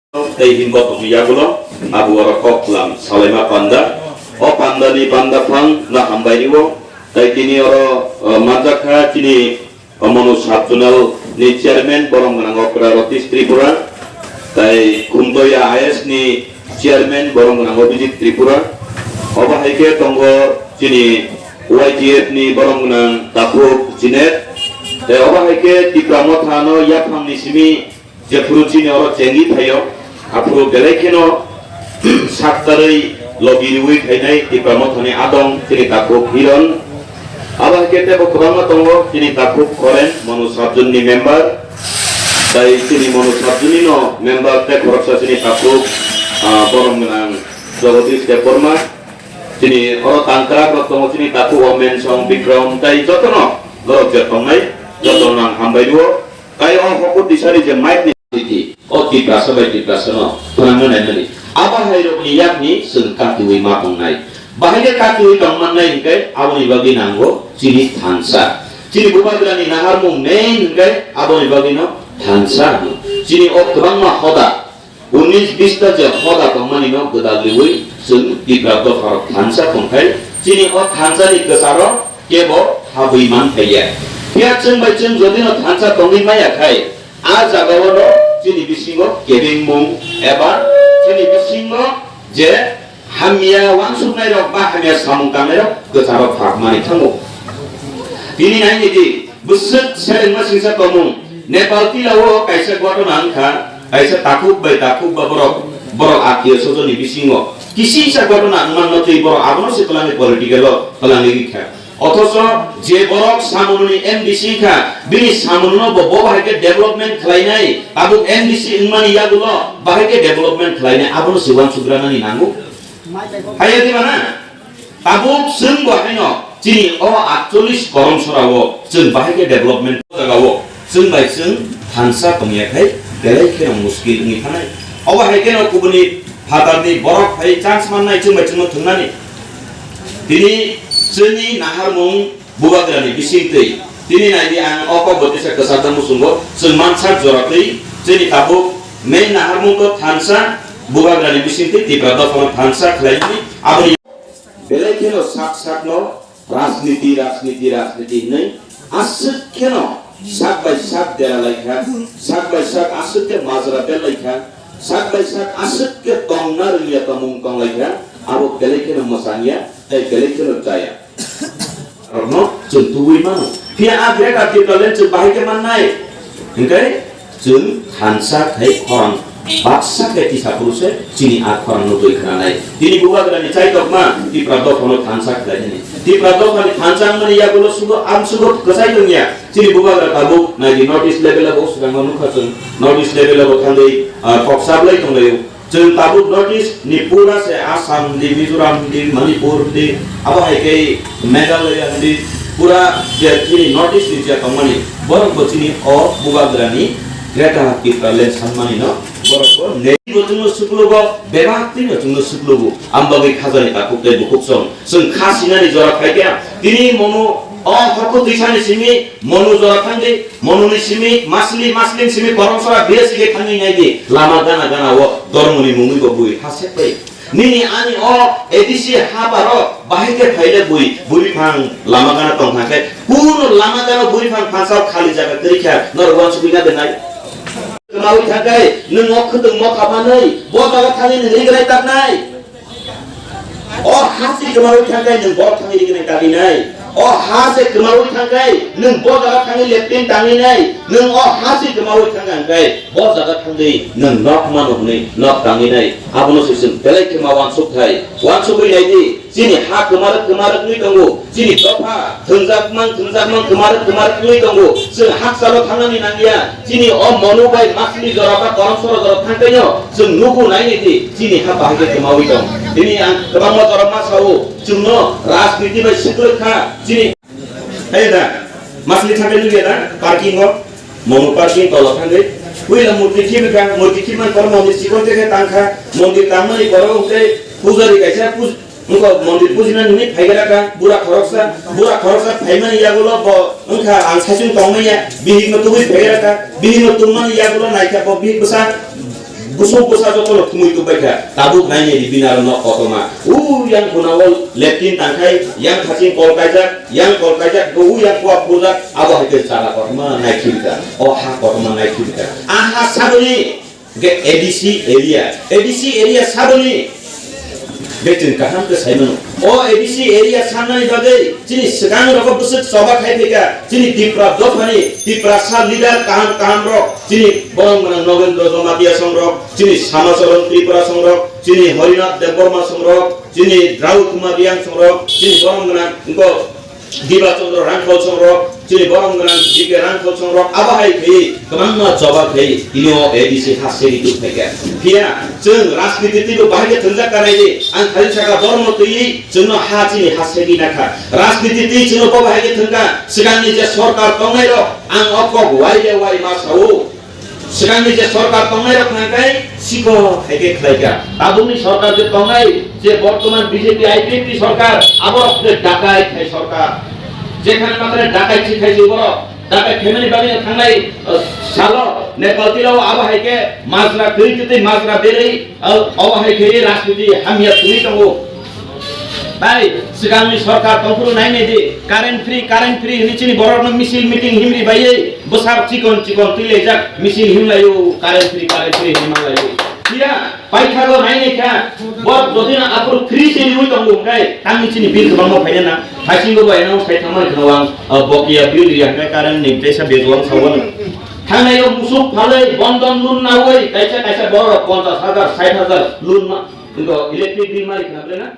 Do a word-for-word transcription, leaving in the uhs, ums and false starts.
Tei himbo tongni yagulo abo oro kok lam salaima panda. O panda ni panda phang no hambai rio. Tei tini oro, eh, manjakha chini Manu Sub Zonal ni chairman borom gwnang Okra Ratish Tripura. Tei Khumtoya I S ni chairman borom gwnang Abhijit Tripura. Obo hai khe tongo chini Y T F ni borom gwnang Takhuk Jinet. Tei obo hai khe Tipra Motha no yaphang ni simi Jephuru chini oro chengwi phaio, aphuru belai kheno saktarwi logi riwi phainai Tipra Mothani adong chini Takhuk Hiron. Abo hai khe teibo kwbangma tongo chini Takhuk Khoren, Manu Sub Zone ni member, tei chini Manu Sub Zone ni no member tei khoroksa chini Takhuk, ah, borom gwnang Jagadish Debbarma, chini oro tangkrak rok tongo chini Takhuk Omen Song Bikram tei jotono norok je tongnai jotono ang hambai rwo. Tai o hokor disari je mic ni siti, o Tiprasa bai Tiprasa no phwnangna naimani. Abo hai rok ni yak ni chwng katiwi ma tongnai. Bahai khe katiwi tong mannai hinkhe aboni bagwi nango chini thansa. Chini bubagra ni naharmung main hinkhe aboni bagwi no thansa hino. Chini o kwbangma hoda, unis bista je hoda tongmani no gwdal riwi chwng Tipra dopha rok thansa tongkhai chini o thansa ni kwcharo kebo habwi man phaiya. Phiya chwng bai chwng jodi no thansa tongwi maya khai, a jaga o no chini bisingo kebengmung eba chini bisingo je hamya wansuknai rok ba hamya samung tangnai rok kwcharo phak mani thango. Tini nai nidi, bwswk selengma singsa tongmung. Nepal tila o kaisa gotona wngkha, kaisa takhuk bai takhuk ba borok, borok atio sojoni bisingo kisisa gotona wngman no twi borok abono se twlangwi political o twlangwi rikha. Othocho je borok Samununi M D C wngkha, bini Samununo bo, bo bahai khe development khlainai, tabuk M D C wngmani yagulo bahai khe development khlainai, abono se wansugranani nango. Haiya di mana? Tabuk chwng bo haino chini o atchollish koromsora o chwng bahai khe development jaga o chwng bai chwng thansa tongya khai belai kheno muskil wngwi thanai. Obo hai kheno kubuni phatarni borok phai chance mannai chwng bai chwngno thwngnani. Tini chwngni naharmung bubagrani bisingtwi. Tini naidi ang o kok bo tisa kwchajak muchungo chwng mansak jora twi chini tabuk main naharmung to thansa bubagrani bisingtwi Tipra dophano thansa khlaimani aboni Belai kheno sak sakno rajniti, rajniti, rajniti hinwi aswk kheno sak bai sak dera laikha, sak bai sak aswk khe majra bel laikha, sak bai sak aswk khe tongna rwngya tongmung tong laikha, abo belai kheno mwchangya tei belai kheno chaya. Rokno chwng tubui mano. Phiya a Greater Tipraland chwng bahai khe mannai. Hinkhe chwng thansa khai khorang baksa khe tisa phuru se chini a khorang no twi khwnanai. Tini bubagrani chaitokma Tipra dophano thansa khlainani. Tipra dophani thansa wngmani yagulo sugo amsugo kwchai tongya. Chini bubagra tabuk naidi North East level o swkango nukha chwng. North East level o thangwi, ah, kok sablai tonglaio. Chwng tabuk North East ni pura se Assam di, Mizoram di, Manipur di, abo hai khe Meghalaya di, pura je chini North East ni je tongmani, borok bo chini o bubagrani Greater Tipraland sanmani no borok bo nei bo chwngno suklugo, bebak twi no chwngno suklugo, ambagwi khajani takhuk tei bukhuk song. Chwng kha sinani jora phaikha, tini mono o hokho twisani simi mono jora thangdi, mononi simi masli masling simi koromsora biyasi khe thangwi naidi, lama gana gana o dormoni mungwi bo bui ha sepai. Nini ani o A D C ha baro bahai khe phaile bui, bui phang lama gana tong kha khe, kuno lama gana bui phang phansa khali jaga kwrwi kha, norok wansugwi na denai. Kwmawi thangkai nwng o khwtwng mokha manwi, bo jaga thangwi nwng rigrai taknai. O ha se kwmawi thangkai nwng borok thangwi rigini kaginai. O ha se kwmawi thangkai nwng bo jaga thangwi leptin tanginai. Nwng o ha se kwmawi thangkai bo jaga thangwi nwng nok mano hwnwi nok tanginai. Abono se chwng belai khe ma wansuk thai. Wansugwi naidi, chini ha kwmarwk kwmarwk wngwi tongo. Chini dopha thwngjak mang thwngjak mang kwmarwk kwmarwk wngwi tongo. Chwng hakchalo thangnani nangya. Chini o monu bai masli jora ba koromsora jora thangkaino chwng nugo nainai di, chini ha bahai khe kwmawi tong. Tini ang kwbangma jora ma sao, chwngno rajniti bai swkrwk kha. Chini hai da, masli thangkai nukya da, parking o, monu parking tola thangwi. Puila murti khibikha, murti khibmani pore mondir chikon tei khe tangkha, mondir tangmani pore hwnkhe pujari kaisa puj-, Wngkha mondir pujina hinwi phaigra kha, bura khoroksa, bura khoroksa phaimani yagulo bo wngkha ang saichung tongmanya, bihikno tubui phaigra kha, bihikno tubumani yagulo naikha bo bihik bwsa Kusuk bwsa jotono thumui tubbai kha, tabuk nainai di bini aro nok kotorma. U yang khuna o leptin tangkhai, yang thaching kol kaijak, yang kol kaijak, bo u yang kuak phurjak, abo hai khe jaga kotorma naikhirkha, o ha kotorma naikhirkha. A ha saboni, hwnkhe A D C area, A D C area saboni. Hwnkhe chwng kaham khe sai mano. O A D C area sannani bagwi chini swkang rokbo bwswk choba khai phaikha, chini Tipra dophani, Tiprasa leader kaham kaham rok, chini borom gwnang Nogendra Jamatia songrok, chini Samacharan Tripura songrok, chini Harinath Debbarma songrok, chini Drau Kumar Reang songrok, chini borom gwnang wngkok Diba Chandra Rangkhol songrok, chini borom gwnang D K Rangkhol songrok, abo hai khe kwbangma choba khe tini o A D C ha seri tubphaikha. Phiya chwng rajniti twibo bahai khe thwngjak kanai di, ang khali saka borom no twiwi chwngno ha chini ha seri nakha. Rajniti twi chwngno bo bahai khe thwngkha, swkangni je sorkar tongnai rok ang o kok wai de wai ma sao. Swkangni je sorkar tongnai rok nangkai sikho hai khe khlaikha. Tabukni sorkar je tongnai, je bortoman B J P I P F T sorkar, abo rok khe dakai khai sorkar. Jekhane makhane dakai si khai si borok. Dakai khaimani bagwi thangnai, uh, salo Nepal tilao abo hai khe majra kwrwi kwtwi majra berwi, uh, abo hai khe rajniti hamya twi tongo. Tai swkangni sorkar tongphuru nainai di, current free, current free hwnwi chini borokno misil meeting himri baiwi bwsarok chikon chikon twilaijak misil himlaio, current free, current free hwnwi manlaio. Phiya paithago nainai kha, bo jodino aphuru free se riwi tongo hwnkhe tangni chini bill kwbangma phaina nang, haisingo bo announce khai thangmani khwna ang, ah, bokiya bill riya hwnkhe current ni teisa bejwang sawano. Thangnaio musuk phalwi bondon loan nawi kaisa kaisa borok ponchash hajar, sait hajar loan ma, wngkha electric bill mari khwna belai na?